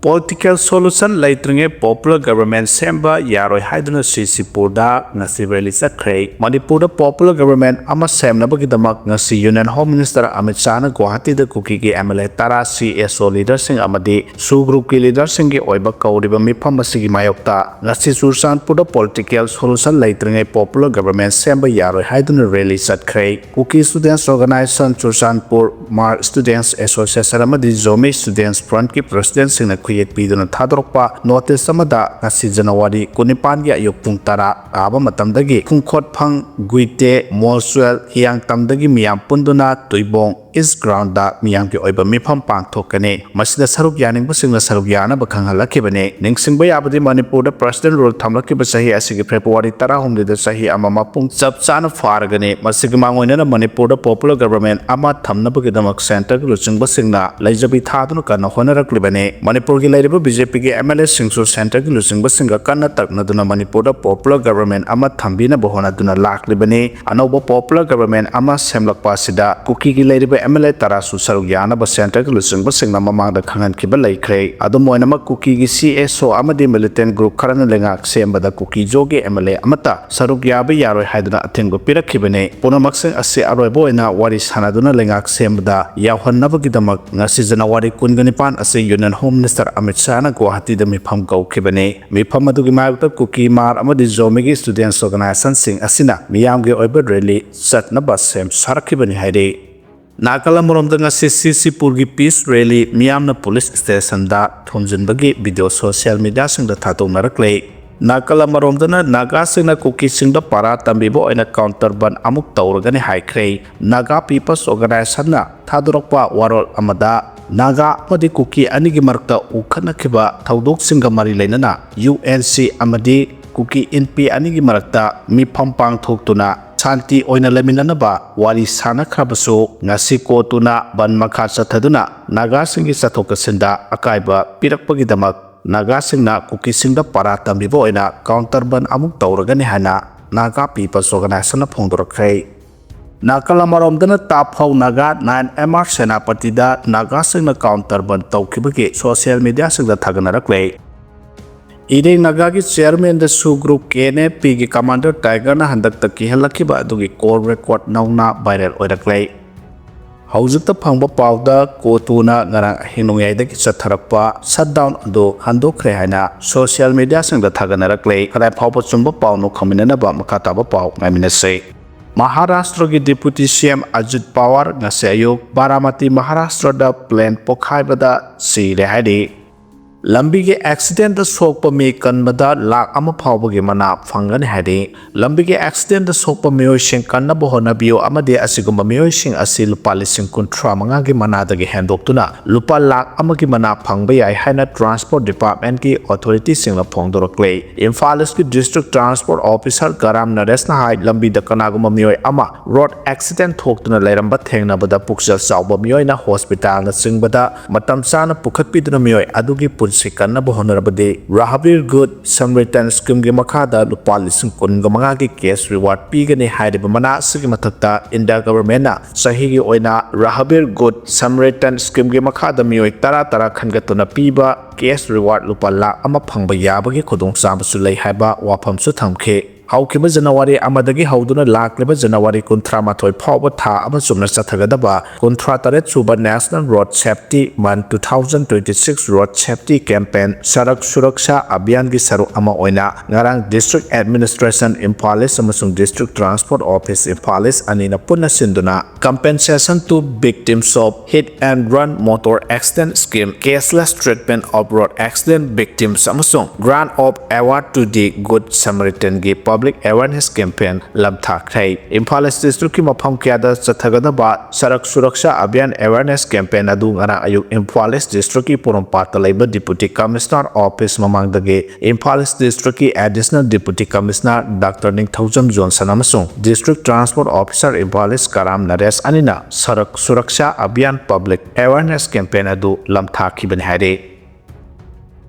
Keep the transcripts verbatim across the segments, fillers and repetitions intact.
Political solution ꯂꯩꯇ꯭ꯔꯤꯉꯩ popular government ꯁꯦꯝꯕ ꯌꯥꯔꯣꯏ ꯍꯥꯏꯗꯨꯅ ꯁꯤꯁꯤꯄꯨꯔꯗ ꯉꯁꯤ rally ꯆꯠꯈ꯭ꯔꯦ꯫ ꯃꯅꯤꯄꯨꯔꯗ popular government ꯑꯃ ꯁꯦꯝꯅꯕꯒꯤꯗꯃꯛ ꯉꯁꯤ Union Home Minister Amit ꯁꯥꯍꯅ ꯒꯨꯋꯥꯍꯥꯇꯤꯗ ꯀꯨꯀꯤꯒꯤ M L A ꯇꯔꯥ, C S O leaderꯁꯤꯡ ꯑꯃꯗꯤ SoO groupꯀꯤ leaderꯁꯤꯡꯒꯤ ꯑꯣꯏꯕ ꯀꯧꯔꯤꯕ ꯃꯤꯐꯝ ꯑꯁꯤꯒꯤ ꯃꯥꯌꯣꯛꯇ ꯉꯁꯤ ꯆꯨꯔꯆꯥꯟꯄꯨꯔꯗ political solution ꯂꯩꯇ꯭ꯔꯤꯉꯩ popular government ꯁꯦꯝꯕ ꯌꯥꯔꯣꯏ ꯍꯥꯏꯗꯨꯅ rally ꯆꯠꯈ꯭ꯔꯦ꯫ Kuki Students Organization Churachandpur, Hmar Students Association ꯑꯃꯗꯤ Zomi Students Frontꯀꯤ presidentꯁꯤꯡꯅ ꯈꯨꯌꯦꯠ ꯄꯤꯗꯨꯅ ꯊꯥꯗꯣꯔꯛꯄ notice ꯑꯃꯗ ꯉꯁꯤ ꯖꯅꯋꯥꯔꯤ ꯀꯨꯟꯅꯤꯄꯥꯟꯒꯤ ꯑꯌꯨꯛ ꯄꯨꯡ ꯇꯔꯥ ꯇꯥꯕ ꯃꯇꯝꯗꯒꯤ ꯈꯨꯡꯈꯣꯠꯐꯪ, ꯒꯨꯏꯇꯦ, ꯃꯣꯜꯁꯨꯋꯦꯜ, ꯍꯤꯌꯥꯡꯇꯝꯗꯒꯤ ꯃꯤꯌꯥꯝ ꯄꯨꯟꯗꯨꯅ ꯇꯨꯏꯕꯣꯡ East Groundꯗ ꯃꯤꯌꯥꯝꯒꯤ ꯑꯣꯏꯕ ꯃꯤꯐꯝ ꯄꯥꯡꯊꯣꯛꯀꯅꯤ꯫ ꯃꯁꯤꯗ ꯁꯔꯨꯛ ꯌꯥꯅꯤꯡꯕꯁꯤꯡꯅ ꯁꯔꯨꯛ ꯌꯥꯅꯕ ꯈꯪꯍꯜꯂꯛꯈꯤꯕꯅꯤ꯫ ꯅꯤꯡꯁꯤꯡꯕ ꯌꯥꯕꯗꯤ ꯃꯅꯤꯄꯨꯔꯗ President Rule ꯊꯝꯂꯛꯈꯤꯕ ꯆꯍꯤ ꯑꯁꯤꯒꯤ ꯐꯦꯕ꯭ꯔꯨꯋꯥꯔꯤ ꯇꯔꯥꯍꯨꯝꯗꯣꯏꯗ ꯆꯍꯤ ꯑꯃ ꯃꯄꯨꯡ ꯆꯞ ꯆꯥꯅ ꯐꯥꯔꯒꯅꯤ꯫ ꯃꯁꯤꯒꯤ ꯃꯥꯡꯑꯣꯏꯅꯅ ꯃꯅꯤꯄꯨꯔꯗ popular government ꯑꯃ ꯊꯝꯅꯕꯒꯤꯗꯃꯛ centreꯒꯤ ꯂꯨꯆꯤꯡꯕꯁꯤꯡꯅ ꯂꯩꯖꯕꯤ ꯊꯥꯗꯨꯅ ꯀꯟꯅ ꯍꯣꯠꯅꯔꯛꯂꯤꯕꯅꯤ꯫ ꯃꯅꯤꯄꯨꯔꯒꯤ ꯂꯩꯔꯤꯕ BJPꯒꯤ MLAꯁꯤꯡꯁꯨ centreꯒꯤ ꯂꯨꯆꯤꯡꯕꯁꯤꯡꯒ ꯀꯟꯅ ꯇꯛꯅꯗꯨꯅ ꯃꯅꯤꯄꯨꯔꯗ popular government ꯑꯃ ꯊꯝꯕꯤꯅꯕ ꯍꯣꯠꯅꯗꯨꯅ ꯂꯥꯛꯂꯤꯕꯅꯤ꯫ ꯑꯅꯧꯕ popular government ꯑꯃ ꯁꯦꯝꯂꯛꯄ ꯑꯁꯤꯗ ꯀꯨꯀꯤꯒꯤ ꯂꯩꯔꯤꯕ MLA ꯇꯔꯥꯁꯨ ꯁꯔꯨꯛ ꯌꯥꯅꯕ centreꯒꯤ ꯂꯨꯆꯤꯡꯕꯁꯤꯡꯅ ꯃꯃꯥꯡꯗ ꯈꯪꯍꯟꯈꯤꯕ ꯂꯩꯈ꯭ꯔꯦ꯫ ꯑꯗꯨꯝ ꯑꯣꯏꯅꯃꯛ, ꯀꯨꯀꯤꯒꯤ CSO ꯑꯃꯗꯤ militant group ꯈꯔꯅ ꯂꯩꯉꯥꯛ ꯁꯦꯝꯕꯗ ꯀꯨꯀꯤ-ꯖꯣꯒꯤ MLA ꯑꯃꯠꯇ ꯁꯔꯨꯛ ꯌꯥꯕ ꯌꯥꯔꯣꯏ ꯍꯥꯏꯗꯨꯅ ꯑꯊꯤꯡꯕ ꯄꯤꯔꯛꯈꯤꯕꯅꯤ꯫ ꯄꯨꯝꯅꯃꯛꯁꯤꯡ ꯑꯁꯤ ꯑꯔꯣꯏꯕ ꯑꯣꯏꯅ ꯋꯥꯔꯤ ꯁꯥꯟꯅꯗꯨꯅ ꯂꯩꯉꯥꯛ ꯁꯦꯝꯕꯗ ꯌꯥꯎꯍꯟꯅꯕꯒꯤꯗꯃꯛ ꯉꯁꯤ ꯖꯅꯋꯥꯔꯤ ꯀꯨꯟꯒ ꯅꯤꯄꯥꯟ ꯑꯁꯤ Union Home Minister ꯑꯃꯤꯠ ꯁꯥꯍꯅ ꯒꯨꯋꯥꯍꯥꯇꯤꯗ ꯃꯤꯐꯝ ꯀꯧꯈꯤꯕꯅꯤ꯫ ꯃꯤꯐꯝ ꯑꯗꯨꯒꯤ ꯃꯥꯌꯣꯛꯇ ꯀꯨꯀꯤ, ꯍꯃꯥꯔ ꯑꯃꯗꯤ ꯖꯣꯃꯤꯒꯤ students organizationꯁꯤꯡ ꯑꯁꯤꯅ ꯃꯤꯌꯥꯝꯒꯤ ꯑꯣꯏꯕ rally ꯆꯠꯅꯕ ꯁꯦꯝ ꯁꯥꯔꯛꯈꯤꯕꯅꯤ ꯍꯥꯏꯔꯤ꯫ ꯅꯥꯀꯜ ꯑꯃꯔꯣꯝꯗ, ꯉꯁꯤ ꯁꯤꯁꯤꯄꯨꯔꯒꯤ peace rally ꯃꯤꯌꯥꯝꯅ police stationꯗ ꯊꯣꯝꯖꯤꯟꯕꯒꯤ video social mediaꯁꯤꯡꯗ ꯊꯥꯗꯣꯛꯅꯔꯛꯂꯦ꯫ ꯅꯥꯀꯜ ꯑꯃꯔꯣꯝꯗꯅ, ꯅꯥꯒꯥꯁꯤꯡꯅ ꯀꯨꯀꯤꯁꯤꯡꯗ ꯄꯔꯥ ꯇꯝꯕꯤꯕ ꯑꯣꯏꯅ counter bandh ꯑꯃꯨꯛ ꯇꯧꯔꯒꯅꯤ ꯍꯥꯏꯈ꯭ꯔꯦ꯫ Naga People's Organizationꯅ ꯊꯥꯗꯣꯔꯛꯄ ꯋꯥꯔꯣꯜ ꯑꯃꯗ, ꯅꯥꯒꯥ ꯑꯃꯗꯤ ꯀꯨꯀꯤ ꯑꯅꯤꯒꯤ ꯃꯔꯛꯇ ꯎꯈꯠꯅꯈꯤꯕ ꯊꯧꯗꯣꯛꯁꯤꯡꯒ ꯃꯔꯤ ꯂꯩꯅꯅ UNC ꯑꯃꯗꯤ ꯀꯨꯀꯤ ꯏꯟꯄꯤ ꯑꯅꯤꯒꯤ ꯃꯔꯛꯇ ꯃꯤꯐꯝ ꯄꯥꯡꯊꯣꯛꯇꯨꯅ ꯁꯥꯟꯇꯤ ꯑꯣꯏꯅ ꯂꯩꯃꯤꯟꯅꯅꯕ ꯋꯥꯔꯤ ꯁꯥꯟꯅꯈ꯭ꯔꯕꯁꯨ, ꯉꯁꯤ ꯀꯣꯔꯠꯇꯨꯅ bandh ꯃꯈꯥ ꯆꯠꯊꯗꯨꯅ ꯅꯥꯒꯥꯁꯤꯡꯒꯤ ꯆꯠꯊꯣꯛ ꯆꯠꯁꯤꯟꯗ ꯑꯀꯥꯏꯕ ꯄꯤꯔꯛꯄꯒꯤꯗꯃꯛ ꯅꯥꯒꯥꯁꯤꯡꯅ ꯀꯨꯀꯤꯁꯤꯡꯗ ꯄꯔꯥ ꯇꯝꯕꯤꯕ ꯑꯣꯏꯅ counter bandh ꯑꯃꯨꯛ ꯇꯧꯔꯒꯅꯤ ꯍꯥꯏꯅ Naga People's Organizationꯅ ꯐꯣꯡꯗꯣꯔꯛꯈ꯭ꯔꯦ꯫ ꯅꯥꯀꯜ ꯑꯃꯔꯣꯝꯗꯅ ꯇꯥꯐꯧ ꯅꯥꯒꯥ ꯅꯥꯏꯟ ꯑꯦꯝ ꯑꯥꯔ ꯁꯦꯅꯥꯄꯇꯤꯗ ꯅꯥꯒꯥꯁꯤꯡꯅ counter bandh ꯇꯧꯈꯤꯕꯒꯤ social mediaꯁꯤꯡꯗ ꯊꯥꯒꯠꯅꯔꯛꯂꯦ꯫ ꯏꯔꯦꯡ ꯅꯥꯒꯥꯒꯤ chairmanꯗꯁꯨ group K N A Pꯒꯤ commander Tigerꯅ ꯍꯟꯗꯛꯇ ꯀꯤꯍꯜꯂꯛꯈꯤꯕ ꯑꯗꯨꯒꯤ call record ꯅꯧꯅ viral ꯑꯣꯏꯔꯛꯂꯦ꯫ ꯍꯧꯖꯤꯛꯇ ꯐꯪꯕ ꯄꯥꯎꯗ ꯀꯣꯇꯨꯅ ꯉꯔꯥꯡ ꯑꯍꯤꯡ ꯅꯣꯡꯌꯥꯏꯗꯒꯤ ꯆꯠꯊꯔꯛꯄ shutdown ꯑꯗꯨ ꯍꯟꯗꯣꯛꯈ꯭ꯔꯦ ꯍꯥꯏꯅ social mediaꯁꯤꯡꯗ ꯊꯥꯒꯠꯅꯔꯛꯂꯦ꯫ ꯀꯗꯥꯏ ꯐꯥꯎꯕ ꯆꯨꯝꯕ ꯄꯥꯎꯅꯣ ꯈꯪꯃꯤꯟꯅꯅꯕ ꯃꯈꯥ ꯇꯥꯕ ꯄꯥꯎ ꯉꯥꯏꯃꯤꯟꯅꯁꯤ꯫ ꯃꯍꯥꯔꯥꯁꯇ꯭ꯔꯒꯤ Deputy C M Ajit Pawar ꯉꯁꯤ ꯑꯌꯨꯛ ꯕꯥꯔꯥꯃꯇꯤ ꯃꯍꯥꯔꯥꯁꯇ꯭ꯔꯗ plane ꯄꯣꯈꯥꯏꯕꯗ ꯁꯤꯔꯦ ꯍꯥꯏꯔꯤ꯫ ꯂꯝꯕꯤꯒꯤ accidentꯗ ꯁꯣꯛꯄ ꯃꯤ ꯀꯟꯕꯗ ꯂꯥꯈ ꯑꯃ ꯐꯥꯎꯕꯒꯤ ꯃꯅꯥ ꯐꯪꯒꯅꯤ ꯍꯥꯏꯔꯤ꯫ ꯂꯝꯕꯤꯒꯤ accidentꯗ ꯁꯣꯛꯄ ꯃꯤꯑꯣꯏꯁꯤꯡ ꯀꯟꯅꯕ ꯍꯣꯠꯅꯕꯤꯌꯨ ꯑꯃꯗꯤ ꯑꯁꯤꯒꯨꯝꯕ ꯃꯤꯑꯣꯏꯁꯤꯡ ꯑꯁꯤ ꯂꯨꯄꯥ ꯂꯤꯁꯤꯡ ꯀꯨꯟꯊ꯭ꯔꯥ ꯃꯉꯥꯒꯤ ꯃꯅꯥꯗꯒꯤ ꯍꯦꯟꯗꯣꯛꯇꯨꯅ ꯂꯨꯄꯥ ꯂꯥꯈ ꯑꯃꯒꯤ ꯃꯅꯥ ꯐꯪꯕ ꯌꯥꯏ ꯍꯥꯏꯅ Transport Departmentꯀꯤ authorityꯁꯤꯡꯅ ꯐꯣꯡꯗꯣꯔꯛꯂꯦ꯫ Imphal Eastꯀꯤ District Transport Officer ꯀꯔꯥꯝ ꯅꯔꯦꯁꯅ ꯍꯥꯏ, ꯂꯝꯕꯤꯗ ꯀꯅꯥꯒꯨꯝꯕ ꯃꯤꯑꯣꯏ ꯑꯃ road accident ꯊꯣꯛꯇꯨꯅ ꯂꯩꯔꯝꯕ ꯊꯦꯡꯅꯕꯗ ꯄꯨꯛꯆꯦꯜ ꯆꯥꯎꯕ ꯃꯤꯑꯣꯏꯅ hospitalꯅꯆꯤꯡꯕꯗ ꯃꯇꯝ ꯆꯥꯅ ꯄꯨꯈꯠꯄꯤꯗꯨꯅ ꯃꯤꯑꯣꯏ ꯑꯗꯨꯒꯤ ꯄꯨꯟꯁꯤ ꯀꯟꯅꯕ ꯍꯣꯠꯅꯔꯕꯗꯤ Rahavir Good Samritan Schemeꯒꯤ ꯃꯈꯥꯗ ꯂꯨꯄꯥ ꯂꯤꯁꯤꯡ ꯀꯨꯟꯒ ꯃꯉꯥꯒꯤ cash reward ꯄꯤꯒꯅꯤ꯫ ꯍꯥꯏꯔꯤꯕ ꯃꯅꯥ ꯑꯁꯤꯒꯤ ꯃꯊꯛꯇ India Governmentꯅ ꯆꯍꯤꯒꯤ ꯑꯣꯏꯅ Rahavir Good Samritan Schemeꯒꯤ ꯃꯈꯥꯗ ꯃꯤꯑꯣꯏ ꯇꯔꯥ ꯇꯔꯥ ꯈꯟꯒꯠꯇꯨꯅ ꯄꯤꯕ cash reward ꯂꯨꯄꯥ ꯂꯥꯈ ꯑꯃ ꯐꯪꯕ ꯌꯥꯕꯒꯤ ꯈꯨꯗꯣꯡꯆꯥꯕꯁꯨ ꯂꯩ ꯍꯥꯏꯕ ꯋꯥꯐꯝꯁꯨ ꯊꯝꯈꯤ꯫ ꯍꯧꯈꯤꯕ January ꯑꯃꯗꯒꯤ ꯍꯧꯗꯨꯅ ꯂꯥꯛꯂꯤꯕ January ꯀꯨꯟꯊ꯭ꯔꯥ ꯃꯥꯊꯣꯏ ꯐꯥꯎꯕ ꯊꯥ ꯑꯃ ꯆꯨꯞꯅ ꯆꯠꯊꯒꯗꯕ ꯀꯨꯟꯊ꯭ꯔꯥ ꯇꯔꯦꯠ ꯁꯨꯕ National Road Safety Month two thousand twenty six Road Safety Campaign ꯁꯔꯛ Suraksha ꯑꯚꯤꯌꯥꯟꯒꯤ ꯁꯔꯨꯛ ꯑꯃ ꯑꯣꯏꯅ ꯉꯔꯥꯡ District Administration Imphal East ꯑꯃꯁꯨꯡ District Transport Office Imphal East ꯑꯅꯤꯅ ꯄꯨꯟꯅ ꯁꯤꯟꯗꯨꯅ Compensation to Victims of Hit and Run Motor Accident Scheme, Cashless Treatment of Road Accident Victims ꯑꯃꯁꯨꯡ Grant of Award to the Good Samaritanꯒꯤ Public Awareness Campaign ꯂꯝꯊꯥꯈ꯭ꯔꯦ꯫ Imphal East Districtꯀꯤ ꯃꯐꯝ ꯀꯌꯥꯗ ꯆꯠꯊꯒꯗꯕ ꯁꯔꯛ ꯁꯨꯔꯛꯁꯥ ꯑꯚꯤꯌꯥꯟ Awareness Campaign ꯑꯗꯨ ꯉꯔꯥꯡ ꯑꯌꯨꯛ ꯏꯝꯐꯥꯜ East Districtꯀꯤ ꯄꯣꯔꯣꯝꯄꯥꯠꯇ ꯂꯩꯕ Deputy Commissioner Office ꯃꯃꯥꯡꯗꯒꯤ Imphal East Districtꯀꯤ Additional Deputy Commissioner Doctor ꯅꯤꯡꯊꯧꯖꯝ Johnson ꯑꯃꯁꯨꯡ District Transport Officer Imphal East ꯀꯔꯥꯝ ꯅꯔꯦꯁ ꯑꯅꯤꯅ ꯁꯔꯛ ꯁꯨꯔꯛꯁꯥ ꯑꯚꯤꯌꯥꯟ Public Awareness Campaign ꯑꯗꯨ ꯂꯝꯊꯥꯈꯤꯕꯅꯤ ꯍꯥꯏꯔꯤ꯫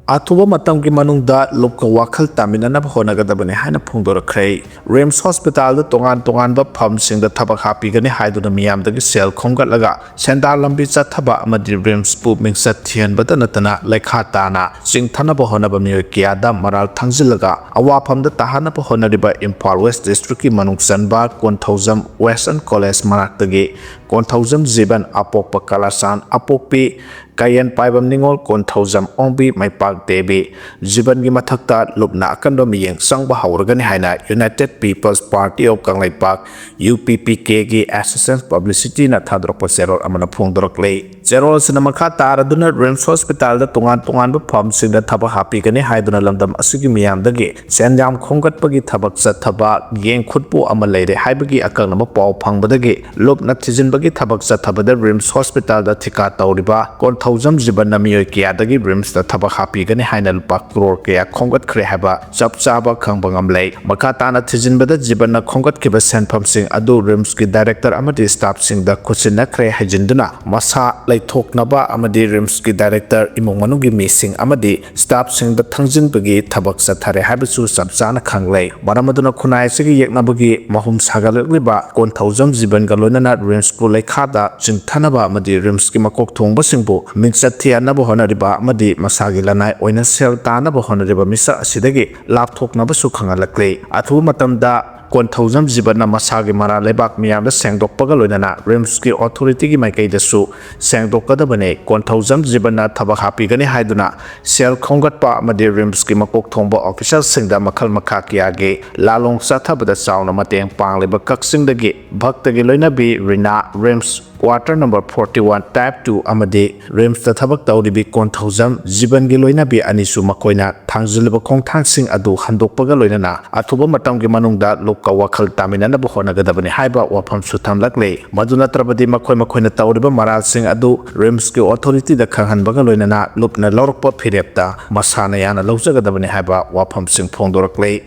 ꯑꯊꯨꯕ ꯃꯇꯝꯒꯤ ꯃꯅꯨꯡꯗ ꯂꯨꯞꯀ ꯋꯥꯈꯜ ꯇꯥꯃꯤꯟꯅꯅꯕ ꯍꯣꯠꯅꯒꯗꯕꯅꯤ ꯍꯥꯏꯅ ꯐꯣꯡꯗꯣꯔꯛꯈ꯭ꯔꯦ꯫ ꯔꯤꯝꯁ ꯍꯣꯁꯄꯤꯇꯥꯜꯗ ꯇꯣꯉꯥꯟ ꯇꯣꯉꯥꯟꯕ ꯐꯝꯁꯤꯡꯗ ꯊꯕꯛ ꯍꯥꯞꯄꯤꯒꯅꯤ ꯍꯥꯏꯗꯨꯅ ꯃꯤꯌꯥꯝꯗꯒꯤ ꯁꯦꯜ ꯈꯣꯝꯒꯠꯂꯒ ꯁꯦꯟꯗꯥꯟ ꯂꯝꯕꯤ ꯆꯠꯊꯕ ꯑꯃꯗꯤ ꯔꯤꯝꯁꯄꯨ ꯃꯤꯡꯆꯠ ꯊꯤꯍꯟꯕꯇ ꯅꯠꯇꯅ ꯂꯩꯈꯥ ꯇꯥꯅ ꯆꯤꯡꯊꯅꯕ ꯍꯣꯠꯅꯕ ꯃꯤꯑꯣꯏ ꯀꯌꯥꯗ ꯃꯔꯥꯜ ꯊꯥꯡꯖꯤꯜꯂꯒ ꯑꯋꯥꯐꯝꯗ ꯇꯥꯍꯟꯅꯕ ꯍꯣꯠꯅꯔꯤꯕ ꯏꯝꯐꯥꯜ ꯋꯦꯁ ꯗꯤꯁꯇ꯭ꯔꯤꯛꯀꯤ ꯃꯅꯨꯡ ꯆꯟꯕ ꯀꯣꯟꯊꯧꯖꯝ ꯋꯦꯁꯇꯔꯟ ꯀꯣꯂꯦꯖ ꯃꯅꯥꯛꯇꯒꯤ ꯀꯣꯟꯊꯧꯖꯝ ꯖꯤꯕꯟ, ꯑꯄꯣꯛꯄ ꯀꯂꯥꯆꯥꯟ, ꯑꯄꯣꯛꯄꯤ ꯀꯌꯦꯟ ꯄꯥꯏꯕꯝ ꯅꯤꯉꯣꯜ, ꯀꯣꯟꯊꯧꯖꯝ ꯑꯣꯡꯕꯤ, ꯃꯩꯄꯥꯛ ꯗꯦꯕꯤ, ꯖꯤꯕꯟꯒꯤ ꯃꯊꯛꯇ ꯂꯨꯞꯅ ꯑꯀꯟꯕ ꯃꯤꯠꯌꯦꯡ ꯆꯪꯕ ꯍꯧꯔꯒꯅꯤ ꯍꯥꯏꯅ United People's Party of Kangleipak, U P P K ꯒꯤ assistant publicity ꯅ ꯊꯥꯗꯣꯔꯛꯄ ꯆꯦꯔꯣꯜ ꯑꯃꯅ ꯐꯣꯡꯗꯣꯔꯛꯂꯤ꯫ ꯆꯦꯔꯣꯜ ꯑꯁꯤꯅ ꯃꯈꯥ ꯇꯥꯔꯗꯨꯅ ꯔꯤꯝꯁ ꯍꯣꯁꯄꯤꯇꯥꯜꯗ ꯇꯣꯉꯥꯟ ꯇꯣꯉꯥꯟꯕ ꯐꯝꯁꯤꯡꯗ ꯊꯕꯛ ꯍꯥꯞꯄꯤꯒꯅꯤ ꯍꯥꯏꯗꯨꯅ ꯂꯝꯗꯝ ꯑꯁꯤꯒꯤ ꯃꯤꯌꯥꯝꯗꯒꯤ ꯁꯦꯟꯌꯥꯝ ꯈꯣꯝꯒꯠꯄꯒꯤ ꯊꯕꯛ ꯆꯠꯊꯕ ꯌꯦꯡ ꯈꯨꯠꯄꯨ ꯑꯃ ꯂꯩꯔꯦ ꯍꯥꯏꯕꯒꯤ ꯑꯀꯛꯅꯕ ꯄꯥꯎ ꯐꯪꯕꯗꯒꯤ ꯂꯨꯞꯅ ꯊꯤꯖꯤꯟꯕꯒꯤ ꯊꯕꯛ ꯆꯠꯊꯕꯗ ꯔꯤꯝꯁ ꯍꯣꯁꯄꯤꯇꯥꯜꯗ ꯊꯤꯀꯥ ꯇꯧꯔꯤꯕ ꯀꯣꯟꯊꯧꯖꯝ ꯖꯤꯕꯟꯅ ꯃꯤꯑꯣꯏ ꯀꯌꯥꯗꯒꯤ ꯔꯤꯝꯁꯇ ꯊꯕꯛ ꯍꯥꯞꯄꯤꯒꯅꯤ ꯍꯥꯏꯅ ꯂꯨꯄꯥ ꯀ꯭ꯔꯣꯔ ꯀꯌꯥ ꯈꯣꯝꯒꯠꯈ꯭ꯔꯦ ꯍꯥꯏꯕ ꯆꯞ ꯆꯥꯕ ꯈꯪꯕ ꯉꯝꯂꯦ꯫ ꯃꯈꯥ ꯇꯥꯅ ꯊꯤꯖꯤꯟꯕꯗ ꯖꯤꯕꯟꯅ ꯈꯣꯝꯒꯠꯈꯤꯕ ꯁꯦꯟꯐꯝꯁꯤꯡ ꯑꯗꯨ ꯔꯤꯝꯁꯀꯤ ꯗꯥꯏꯔꯦꯛꯇꯔ ꯑꯃꯗꯤ ꯁ꯭ꯇꯥꯐꯁꯤꯡꯗ ꯈꯨꯠꯁꯤꯟꯅꯈ꯭ꯔꯦ ꯍꯥꯏꯖꯤꯟꯗꯨꯅ ꯃꯁꯥ ꯂꯩꯊꯣꯛꯅꯕ ꯑꯃꯗꯤ ꯔꯤꯝꯁꯀꯤ ꯗꯥꯏꯔꯦꯛꯇꯔ, ꯏꯃꯨꯡ ꯃꯅꯨꯡꯒꯤ ꯃꯤꯁꯤꯡ ꯑꯃꯗꯤ ꯁ꯭ꯇꯥꯐꯁꯤꯡꯗ ꯊꯥꯡꯖꯤꯟꯕꯒꯤ ꯊꯕꯛ ꯆꯠꯊꯔꯦ ꯍꯥꯏꯕꯁꯨ ꯆꯞ ꯆꯥꯅ ꯈꯪꯂꯦ꯫ ꯃꯔꯝ ꯑꯗꯨꯅ ꯈꯨꯟꯅꯥꯏ ꯑꯁꯤꯒꯤ ꯌꯦꯛꯅꯕꯒꯤ ꯃꯍꯨꯝ ꯁꯥꯒꯠꯂꯛꯂꯤꯕ ꯀꯣꯟꯊꯧꯖꯝ ꯖꯤꯕꯟꯒ ꯂꯣꯏꯅꯅ ꯔꯤꯝꯁꯄꯨ ꯂꯩꯈꯥꯗ ꯆꯤꯡꯊꯅꯕ ꯑꯃꯗꯤ ꯔꯤꯝꯁꯀꯤ ꯃꯀꯣꯛ ꯊꯣꯡꯕꯁꯤꯡꯕꯨ ꯃꯤꯡꯆꯠ ꯊꯤꯍꯟꯅꯕ ꯍꯣꯠꯅꯔꯤꯕ ꯑꯃꯗꯤ ꯃꯁꯥꯒꯤ ꯂꯅꯥꯏ ꯑꯣꯏꯅ ꯁꯦꯜ ꯇꯥꯟꯅꯕ ꯍꯣꯠꯅꯔꯤꯕ ꯃꯤꯁꯛ ꯑꯁꯤꯗꯒꯤ ꯂꯥꯞꯊꯣꯛꯅꯕꯁꯨ ꯈꯪꯍꯜꯂꯛꯂꯤ꯫ ꯑꯊꯨꯕ ꯃꯇꯝꯗ ꯀꯣꯟꯊꯧꯖꯝ ꯖꯤꯕꯟꯅ ꯃꯁꯥꯒꯤ ꯃꯔꯥꯜ ꯂꯩꯕꯥꯛ ꯃꯤꯌꯥꯝꯗ ꯁꯦꯡꯗꯣꯛꯄꯒ ꯂꯣꯏꯅꯅ ꯔꯤꯝꯁꯀꯤ ꯑꯣꯊꯣꯔꯤꯇꯤꯒꯤ ꯃꯥꯏꯀꯩꯗꯁꯨ ꯁꯦꯡꯗꯣꯛꯀꯗꯕꯅꯤ꯫ ꯀꯣꯟꯊꯧꯖꯝ ꯖꯤꯕꯟꯅ ꯊꯕꯛ ꯍꯥꯞꯄꯤꯒꯅꯤ ꯍꯥꯏꯗꯨꯅ ꯁꯦꯜ ꯈꯣꯝꯒꯠꯄ ꯑꯃꯗꯤ ꯔꯤꯝꯁꯀꯤ ꯃꯀꯣꯛ ꯊꯣꯡꯕ ꯑꯣꯐꯤꯁꯔꯁꯤꯡꯗ ꯃꯈꯜ ꯃꯈꯥ ꯀꯌꯥꯒꯤ ꯂꯥꯂꯣꯡ ꯆꯠꯊꯕꯗ ꯆꯥꯎꯅ ꯃꯇꯦꯡ ꯄꯥꯡꯂꯤꯕ ꯀꯛꯆꯤꯡꯗꯒꯤ ꯚꯛꯇꯒꯤ ꯂꯣꯏꯅꯕꯤ ꯔꯤꯅꯥ, RIMS quarter number forty one type two ꯑꯃꯗꯤ ꯔꯤꯝꯁꯇ ꯊꯕꯛ ꯇꯧꯔꯤꯕꯤ ꯀꯣꯟꯊꯧꯖꯝ ꯖꯤꯕꯟꯒꯤ ꯂꯣꯏꯅꯕꯤ ꯑꯅꯤꯁꯨ ꯃꯈꯣꯏꯅ ꯊꯥꯡꯖꯤꯜꯂꯤꯕ ꯈꯣꯡꯊꯥꯡꯁꯤꯡ ꯑꯗꯨ ꯍꯟꯗꯣꯛꯄꯒ ꯂꯣꯏꯅꯅ ꯑꯊꯨꯕ ꯃꯇꯝꯒꯤ ꯃꯅꯨꯡꯗ ꯂꯨꯞꯀ ꯋꯥꯈꯜ ꯇꯥꯃꯤꯟꯅꯅꯕ ꯍꯣꯠꯅꯒꯗꯕꯅꯤ ꯍꯥꯏꯕ ꯋꯥꯐꯝꯁꯨ ꯊꯝꯂꯛꯂꯤ꯫ ꯃꯗꯨ ꯅꯠꯇ꯭ꯔꯕꯗꯤ ꯃꯈꯣꯏ ꯃꯈꯣꯏꯅ ꯇꯧꯔꯤꯕ ꯃꯔꯥꯜꯁꯤꯡ ꯑꯗꯨ ꯔꯤꯝꯁꯀꯤ ꯑꯣꯊꯣꯔꯤꯇꯤꯗ ꯈꯪꯍꯟꯕꯒ ꯂꯣꯏꯅꯅ ꯂꯨꯞꯅ ꯂꯧꯔꯛꯄ ꯐꯤꯔꯦꯞꯇ ꯃꯁꯥꯅ ꯌꯥꯅ ꯂꯧꯖꯒꯗꯕꯅꯤ ꯍꯥꯏꯕ ꯋꯥꯐꯝꯁꯤꯡ ꯐꯣꯡꯗꯣꯔꯛꯂꯤ꯫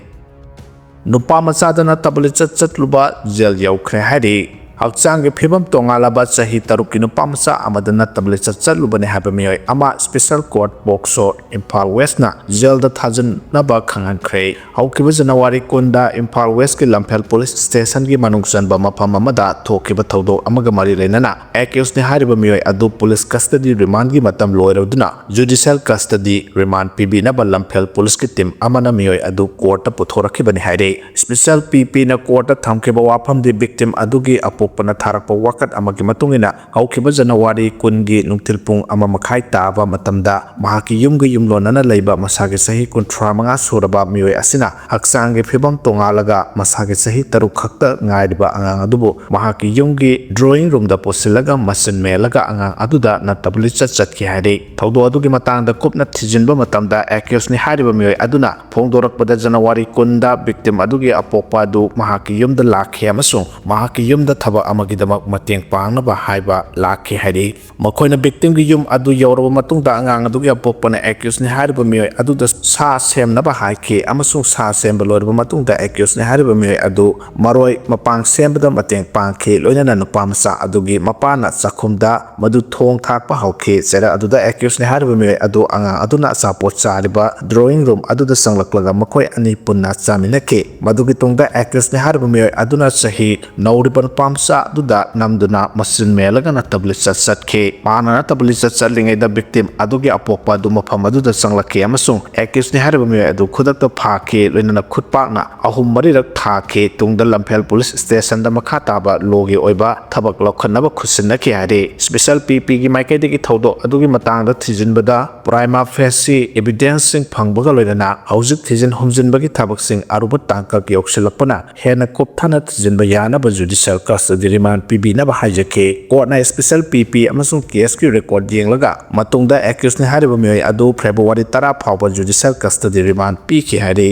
ꯅꯨꯄꯥ ꯃꯆꯥꯗ ꯅꯠꯇꯕ ꯂꯤꯆꯠ ꯆꯠꯂꯨꯕ ꯖꯦꯜ ꯌꯧꯈ꯭ꯔꯦ ꯍꯥꯏꯔꯤ꯫ ꯍꯛꯆꯥꯡꯒꯤ ꯐꯤꯕꯝ ꯇꯣꯉꯥꯜꯂꯕ ꯆꯍꯤ ꯇꯔꯨꯛꯀꯤ ꯅꯨꯄꯥ ꯃꯆꯥ ꯑꯃꯗ ꯅꯠꯇꯕ ꯂꯤꯆꯠ ꯆꯠꯂꯨꯕꯅꯤ ꯍꯥꯏꯕ ꯃꯤꯑꯣꯏ ꯑꯃ Special Court POCSO ꯏꯝꯐꯥꯜ Westꯅ ꯖꯦꯜꯗ ꯊꯥꯖꯤꯟꯅꯕ ꯈꯪꯍꯟꯈ꯭ꯔꯦ꯫ ꯍꯧꯈꯤꯕ ꯖꯅꯋꯥꯔꯤ ꯀꯨꯟꯗ ꯏꯝꯐꯥꯜ Westꯀꯤ ꯂꯝꯐꯦꯜ ꯄꯨꯂꯤꯁ ꯁ꯭ꯇꯦꯁꯟꯒꯤ ꯃꯅꯨꯡ ꯆꯟꯕ ꯃꯐꯝ ꯑꯃꯗ ꯊꯣꯛꯈꯤꯕ ꯊꯧꯗꯣꯛ ꯑꯃꯒ ꯃꯔꯤ ꯂꯩꯅꯅ ꯑꯦꯀ꯭ꯌꯨꯁꯅꯤ ꯍꯥꯏꯔꯤꯕ ꯃꯤꯑꯣꯏ ꯑꯗꯨ ꯄꯨꯂꯤꯁ ꯀꯁꯇꯗꯤ ꯔꯤꯃꯥꯟꯒꯤ ꯃꯇꯝ ꯂꯣꯏꯔꯗꯨꯅ ꯖꯨꯗꯤꯁꯤꯌꯦꯜ ꯀꯁꯇꯗꯤ ꯔꯤꯃꯥꯟ ꯄꯤꯕꯤꯅꯕ ꯂꯝꯐꯦꯜ ꯄꯨꯂꯤꯁꯀꯤ ꯇꯤꯝ ꯑꯃꯅ ꯃꯤꯑꯣꯏ ꯑꯗꯨ ꯀꯣꯔꯠꯇ ꯄꯨꯊꯣꯔꯛꯈꯤꯕꯅꯤ ꯍꯥꯏꯔꯤ꯫ Special PPꯅ ꯀꯣꯔꯠꯇ ꯊꯝꯈꯤꯕ ꯋꯥꯐꯝꯗꯤ ꯚꯤꯛꯇꯤꯝ ꯑꯗꯨꯒꯤ ꯑꯄꯣꯛꯄꯅ ꯊꯥꯔꯛꯄ ꯋꯥꯀꯠ ꯑꯃꯒꯤ ꯃꯇꯨꯡ ꯏꯟꯅ ꯍꯧꯈꯤꯕ ꯖꯅꯋꯥꯔꯤ ꯀꯨꯟꯒꯤ ꯅꯨꯡꯊꯤꯜ ꯄꯨꯡ ꯑꯃ ꯃꯈꯥꯏ ꯇꯥꯕ ꯃꯇꯝꯗ ꯃꯍꯥꯛꯀꯤ ꯌꯨꯝꯒ ꯌꯨꯝꯂꯣꯟꯅꯅ ꯂꯩꯕ ꯃꯁꯥꯒꯤ ꯆꯍꯤ ꯀꯨꯟꯊ꯭ꯔꯥ ꯃꯉꯥ ꯁꯨꯔꯕ ꯃꯤꯑꯣꯏ ꯑꯁꯤꯅ ꯍꯛꯆꯥꯡꯒꯤ ꯐꯤꯕꯝ ꯇꯣꯉꯥꯜꯂꯒ ꯃꯁꯥꯒꯤ ꯆꯍꯤ ꯇꯔꯨꯛ ꯈꯛꯇ ꯉꯥꯏꯔꯤꯕ ꯑꯉꯥꯡ ꯑꯗꯨꯕꯨ ꯃꯍꯥꯛꯀꯤ ꯌꯨꯝꯒꯤ drawing roomꯗ ꯄꯨꯁꯤꯜꯂꯒ ꯃꯆꯤꯟ ꯃꯦꯜꯂꯒ ꯑꯉꯥꯡ ꯑꯗꯨꯗ ꯅꯠꯇꯕ ꯂꯤꯆꯠ ꯆꯠꯈꯤ ꯍꯥꯏꯔꯤ꯫ ꯊꯧꯗꯣꯛ ꯑꯗꯨꯒꯤ ꯃꯇꯥꯡꯗ ꯀꯨꯞꯅ ꯊꯤꯖꯤꯟꯕ ꯃꯇꯝꯗ ꯑꯦꯀ꯭ꯌꯨꯁꯅꯤ ꯍꯥꯏꯔꯤꯕ ꯃꯤꯑꯣꯏ ꯑꯗꯨꯅ ꯐꯣꯡꯗꯣꯔꯛꯄꯗ ꯖꯅꯋꯥꯔꯤ ꯀꯨꯟꯗ ꯚꯤꯛꯇꯤꯝ ꯑꯗꯨꯒꯤ ꯑꯄꯣꯛꯄ ꯑꯗꯨ ꯃꯍꯥꯛꯀꯤ ꯌꯨꯝꯗ ꯂꯥꯛꯈꯤ ꯑꯃꯁꯨꯡ ꯃꯍꯥꯛꯀꯤ ꯌꯨꯝꯗ ꯊꯕꯛ ꯑꯃꯒꯤꯗꯃꯛ ꯃꯇꯦꯡ ꯄꯥꯡꯅꯕ ꯍꯥꯏꯕ ꯂꯥꯛꯈꯤ ꯍꯥꯏꯔꯤ꯫ ꯃꯈꯣꯏꯅ ꯚꯤꯛꯇꯤꯝꯒꯤ ꯌꯨꯝ ꯑꯗꯨ ꯌꯧꯔꯕ ꯃꯇꯨꯡꯗ ꯑꯉꯥꯡ ꯑꯗꯨꯒꯤ ꯑꯄꯣꯛꯄꯅ ꯑꯦꯀ꯭ꯌꯨꯁꯅꯤ ꯍꯥꯏꯔꯤꯕ ꯃꯤꯑꯣꯏ ꯑꯗꯨꯗ ꯁꯥ ꯁꯦꯝꯅꯕ ꯍꯥꯏꯈꯤ ꯑꯃꯁꯨꯡ ꯁꯥ ꯁꯦꯝꯕ ꯂꯣꯏꯔꯕ ꯃꯇꯨꯡꯗ ꯑꯦꯀ꯭ꯌꯨꯁꯅꯤ ꯍꯥꯏꯔꯤꯕ ꯃꯤꯑꯣꯏ ꯑꯗꯨ ꯃꯔꯣꯏ ꯃꯄꯥꯡ ꯁꯦꯝꯕꯗ ꯃꯇꯦꯡ ꯄꯥꯡꯈꯤ꯫ ꯂꯣꯏꯅꯅ ꯅꯨꯄꯥ ꯃꯆꯥ ꯑꯗꯨꯒꯤ ꯃꯄꯥꯅ ꯆꯥꯛꯈꯨꯝꯗ ꯃꯗꯨ ꯊꯣꯡ ꯊꯥꯛꯄ ꯍꯧꯈꯤ꯫ ꯆꯩꯔꯛ ꯑꯗꯨꯗ ꯑꯦꯀ꯭ꯌꯨꯁꯅꯤ ꯍꯥꯏꯔꯤꯕ ꯃꯤꯑꯣꯏ ꯑꯗꯨ ꯑꯉꯥꯡ ꯑꯗꯨꯅ ꯑꯆꯥꯄꯣꯠ ꯆꯥꯔꯤꯕ drawing room ꯑꯗꯨꯗ ꯆꯪꯂꯛꯂꯒ ꯃꯈꯣꯏ ꯑꯅꯤ ꯄꯨꯟꯅ ꯆꯥꯃꯤꯟꯅꯈꯤ꯫ ꯃꯗꯨꯒꯤ ꯇꯨꯡꯗ ꯑꯦꯀ꯭ꯌꯨꯁꯅꯤ ꯍꯥꯏꯔꯤꯕ ꯃꯤꯑꯣꯏ ꯑꯗꯨꯅ ꯆꯍꯤ ꯅꯧꯔꯤꯕ ꯅꯨꯄꯥ ꯃꯆꯥ ꯑꯗꯨꯗ ꯅꯝꯗꯨꯅ ꯃꯆꯤꯟ ꯃꯦꯜꯂꯒ ꯅꯠꯇꯕ ꯂꯤꯆꯠ ꯆꯠꯈꯤ꯫ ꯃꯍꯥꯛꯅ ꯅꯠꯇꯕ ꯂꯤꯆꯠ ꯆꯠꯂꯤꯉꯩꯗ ꯚꯤꯛꯇꯤꯝ ꯑꯗꯨꯒꯤ ꯑꯄꯣꯛꯄ ꯑꯗꯨ ꯃꯐꯝ ꯑꯗꯨꯗ ꯆꯪꯂꯛꯈꯤ ꯑꯃꯁꯨꯡ ꯑꯦꯀ꯭ꯌꯨꯁꯅꯤ ꯍꯥꯏꯔꯤꯕ ꯃꯤꯑꯣꯏ ꯑꯗꯨ ꯈꯨꯗꯛꯇ ꯐꯥꯈꯤ꯫ ꯂꯣꯏꯅꯅ ꯈꯨꯠꯄꯥꯛꯅ ꯑꯍꯨꯝ ꯃꯔꯤꯔꯛ ꯊꯥꯈꯤ꯫ ꯇꯨꯡꯗ ꯂꯝꯐꯦꯜ ꯄꯨꯂꯤꯁ ꯁ꯭ꯇꯦꯁꯟꯗ ꯃꯈꯥ ꯇꯥꯕ ꯂꯣꯒꯤ ꯑꯣꯏꯕ ꯊꯕꯛ ꯂꯧꯈꯠꯅꯕ ꯈꯨꯠꯁꯤꯟꯅꯈꯤ ꯍꯥꯏꯔꯤ꯫ Special PPꯒꯤ ꯃꯥꯏꯀꯩꯗꯒꯤ ꯊꯧꯗꯣꯛ ꯑꯗꯨꯒꯤ ꯃꯇꯥꯡꯗ ꯊꯤꯖꯤꯟꯕꯗ prima facie evidenceꯁꯤꯡ ꯐꯪꯕꯒ ꯂꯣꯏꯅꯅ ꯍꯧꯖꯤꯛ ꯊꯤꯖꯤꯟ ꯍꯨꯝꯖꯤꯟꯕꯒꯤ ꯊꯕꯛꯁꯤꯡ ꯑꯔꯨꯕ ꯇꯥꯡꯀꯛ ꯌꯧꯁꯤꯜꯂꯛꯄꯅ ꯍꯦꯟꯅ ꯀꯨꯞꯊꯅ ꯊꯤꯖꯤꯟꯕ ꯌꯥꯅꯕ judicial custody remand ꯄꯤꯕꯤꯅꯕ ꯍꯥꯏꯖꯈꯤ꯫ ꯀꯣꯔꯠꯅ Special PP ꯑꯃꯁꯨꯡ ꯀꯦꯁꯀꯤ ꯔꯦꯀꯣꯔꯗ ꯌꯦꯡꯂꯒ ꯃꯇꯨꯡꯗ ꯑꯦꯀ꯭ꯌꯨꯁꯅꯤ ꯍꯥꯏꯔꯤꯕ ꯃꯤꯑꯣꯏ ꯑꯗꯨ ꯐꯦꯕ꯭ꯔꯨꯋꯥꯔꯤ ꯇꯔꯥ ꯐꯥꯎꯕ judicial custody remand ꯄꯤꯈꯤ ꯍꯥꯏꯔꯤ꯫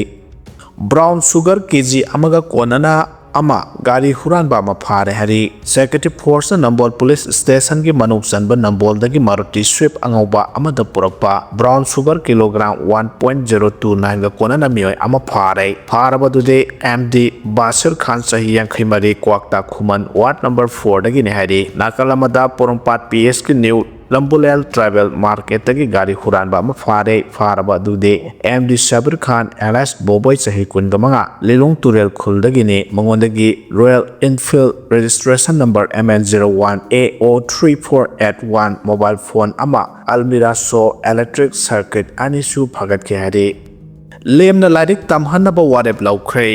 Brown sugar ꯀꯦꯖꯤ ꯑꯃꯒ ꯀꯣꯟꯅꯅ ꯑꯃ, ꯒꯥꯔꯤ ꯍꯨꯔꯥꯟꯕ ꯑꯃ ꯐꯥꯔꯦ ꯍꯥꯏꯔꯤ꯫ Security Force ꯅ ꯅꯝꯕꯣꯜ Police Station ꯒꯤ ꯃꯅꯨꯡ ꯆꯟꯕ ꯅꯝꯕꯣꯜꯗꯒꯤ Maruti Swift ꯑꯉꯧꯕ ꯑꯃꯗ ꯄꯨꯔꯛꯄ brown sugar kilogram one point zero two nine ꯒ ꯀꯣꯟꯅꯅ ꯃꯤꯑꯣꯏ ꯑꯃ ꯐꯥꯔꯦ꯫ ꯐꯥꯔꯕꯗꯨꯗꯤ M D ꯕꯥꯁꯤꯔ ꯈꯥꯟ, ꯆꯍꯤ ꯌꯥꯡꯈꯩ ꯃꯔꯤ, ꯀ꯭ꯋꯥꯛꯇꯥ ꯈꯨꯃꯟ, ward number four ꯗꯒꯤꯅꯤ ꯍꯥꯏꯔꯤ꯫ ꯅꯥꯀꯜ ꯑꯃꯗ, ꯄꯣꯔꯣꯝꯄꯥꯠ P S ꯀꯤ New ꯂꯝꯕꯨꯂꯦꯜ Tribal Market ꯇꯒꯤ ꯒꯥꯔꯤ ꯍꯨꯔꯥꯟꯕ ꯑꯃ ꯐꯥꯔꯦ꯫ ꯐꯥꯔꯕ ꯑꯗꯨꯗꯤ M D ꯁꯕꯤꯔ ꯈꯥꯟ alias ꯕꯣꯕꯣꯏ, ꯆꯍꯤ ꯀꯨꯟꯒ ꯃꯉꯥ, ꯂꯤꯂꯣꯡ ꯇꯨꯔꯦꯜ ꯈꯨꯜꯗꯒꯤꯅꯤ꯫ ꯃꯉꯣꯟꯗꯒꯤ Royal Enfield registration number M N zero one A O three four eight one mobile phone ꯑꯃ, Almira saw, electric circuit ꯑꯅꯤꯁꯨ ꯐꯥꯒꯠꯈꯤ ꯍꯥꯏꯔꯤ꯫ ꯂꯦꯝꯅ ꯂꯥꯏꯔꯤꯛ ꯇꯝꯍꯟꯅꯕ ꯋꯥꯔꯦꯞ ꯂꯧꯈ꯭ꯔꯦ꯫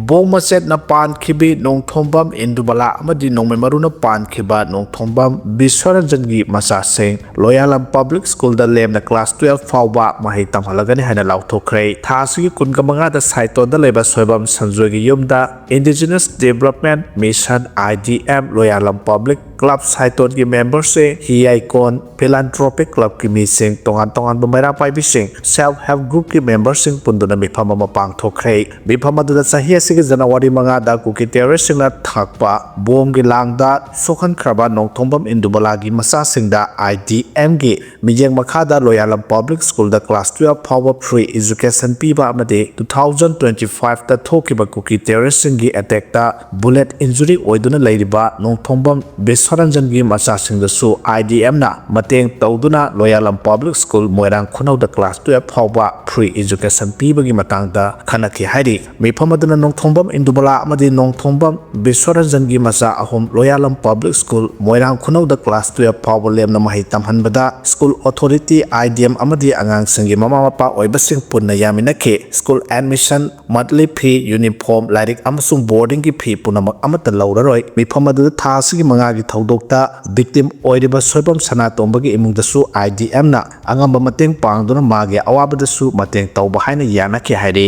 ꯕꯣꯝ ꯃꯆꯦꯠꯅ ꯄꯥꯟꯈꯤꯕꯤ ꯅꯣꯡꯊꯣꯝꯕꯝ ꯏꯟꯗꯨꯕꯂꯥ ꯑꯃꯗꯤ ꯅꯣꯡꯃꯩ ꯃꯔꯨꯅ ꯄꯥꯟꯈꯤꯕ ꯅꯣꯡꯊꯣꯝꯕꯝ ꯕꯤꯁ꯭ꯋꯔꯟꯖꯟꯒꯤ ꯃꯆꯥꯁꯤꯡ ꯂꯣꯌꯥꯂꯝ Public School ꯗ ꯂꯦꯝꯅ class twelve ꯐꯥꯎꯕ ꯃꯍꯩ ꯇꯝꯍꯜꯂꯒꯅꯤ ꯍꯥꯏꯅ ꯂꯥꯎꯊꯣꯛꯈ꯭ꯔꯦ꯫ ꯊꯥ ꯑꯁꯤꯒꯤ ꯀꯨꯟꯒ ꯃꯉꯥꯗ ꯁꯥꯏꯇꯣꯟꯗ ꯂꯩꯕ ꯁꯣꯏꯕꯝ ꯁꯟꯖꯣꯏꯒꯤ ꯌꯨꯝꯗ Indigenous Development Mission, I D M, ꯂꯣꯌꯥꯂꯝ Public Club ꯁꯥꯏꯇꯣꯟꯒꯤ member ꯁꯤꯡ, ꯍꯤꯌꯥꯏꯀꯣꯟ Philanthropic Club ꯀꯤ ꯃꯤꯁꯤꯡ, ꯇꯣꯉꯥꯟ ꯇꯣꯉꯥꯟꯕ ꯃꯩꯔꯥ ꯄꯥꯏꯕꯤꯁꯤꯡ, Self Help Group ꯀꯤ member ꯁꯤꯡ ꯄꯨꯟꯗꯨꯅ ꯃꯤꯐꯝ ꯑꯃ ꯄꯥꯡꯊꯣꯛꯈ꯭ꯔꯦ꯫ ꯃꯤꯐꯝ ꯑꯗꯨꯗ ꯆꯍꯤ ꯑꯁꯤꯒꯤ January ꯃꯉꯥꯗ ꯀꯨꯀꯤ terrorist ꯁꯤꯡꯅ ꯊꯥꯛꯄ ꯕꯣꯝꯒꯤ ꯂꯥꯡꯗ ꯁꯣꯛꯍꯟꯈ꯭ꯔꯕ ꯅꯣꯡꯊꯣꯝꯕꯝ ꯏꯟꯗꯨꯕꯂꯥꯒꯤ ꯃꯆꯥꯁꯤꯡꯗ I D M ꯒꯤ ꯃꯤꯠꯌꯦꯡ ꯃꯈꯥꯗ ꯂꯣꯌꯥꯂꯝ Public School ꯗ class twelve ꯐꯥꯎꯕ free education ꯄꯤꯕ ꯑꯃꯗꯤ two thousand twenty five ꯇ ꯊꯣꯛꯈꯤꯕ ꯀꯨꯀꯤ terrorist ꯁꯤꯡꯒꯤ attack ꯇ bullet injury ꯑꯣꯏꯗꯨꯅ ꯂꯩꯔꯤꯕ ꯅꯣꯡꯊꯣꯝꯕꯝ ꯕꯤꯁ꯭ꯋꯔꯟꯖꯟꯒꯤ ꯃꯆꯥꯁꯤꯡꯗꯁꯨ I D M ꯅ ꯃꯇꯦꯡ ꯇꯧꯗꯨꯅ ꯂꯣꯌꯥꯂꯝ Public School ꯃꯣꯏꯔꯥꯡ ꯈꯨꯅꯧꯗ class twelve ꯐꯥꯎꯕ free education ꯄꯤꯕꯒꯤ ꯃꯇꯥꯡꯗ ꯈꯟꯅꯈꯤ ꯍꯥꯏꯔꯤ꯫ ꯃꯤꯐꯝ ꯑꯗꯨꯅ ꯅꯣꯡꯊꯣꯝꯕꯝ ꯏꯟꯗꯨꯕꯂꯥ ꯑꯃꯗꯤ ꯅꯣꯡꯊꯣꯝꯕꯝ ꯕꯤꯁ꯭ꯋꯔꯟꯖꯟꯒꯤ ꯃꯆꯥ ꯑꯍꯨꯝ ꯂꯣꯌꯥꯂꯝ Public School ꯃꯣꯏꯔꯥꯡ ꯈꯨꯅꯧꯗ class twelve ꯐꯥꯎꯕ ꯂꯦꯝꯅ ꯃꯍꯩ ꯇꯝꯍꯟꯕꯗ school authority, I D M ꯑꯃꯗꯤ ꯑꯉꯥꯡꯁꯤꯡꯒꯤ ꯃꯃꯥ ꯃꯄꯥ ꯑꯣꯏꯕꯁꯤꯡ ꯄꯨꯟꯅ ꯌꯥꯃꯤꯟꯅꯈꯤ꯫ School admission, monthly fee, uniform, ꯂꯥꯏꯔꯤꯛ ꯑꯃꯁꯨꯡ boarding ꯒꯤ fee ꯄꯨꯝꯅꯃꯛ ꯑꯃꯠꯇ ꯂꯧꯔꯔꯣꯏ꯫ ꯃꯤꯐꯝ ꯑꯗꯨꯗ ꯊꯥ ꯑꯁꯤꯒꯤ ꯃꯉꯥꯒꯤ ꯊꯧꯗꯣꯛꯇ victim ꯑꯣꯏꯔꯤꯕ ꯁꯣꯏꯕꯝ ꯁꯅꯥꯇꯣꯝꯕꯒꯤ ꯏꯃꯨꯡꯗꯁꯨ I D M ꯅ ꯑꯉꯝꯕ ꯃꯇꯦꯡ ꯄꯥꯡꯗꯨꯅ ꯃꯥꯒꯤ ꯑꯋꯥꯕꯗꯁꯨ ꯃꯇꯦꯡ ꯇꯧꯕ ꯍꯥꯏꯅ ꯌꯥꯅꯈꯤ ꯍꯥꯏꯔꯤ꯫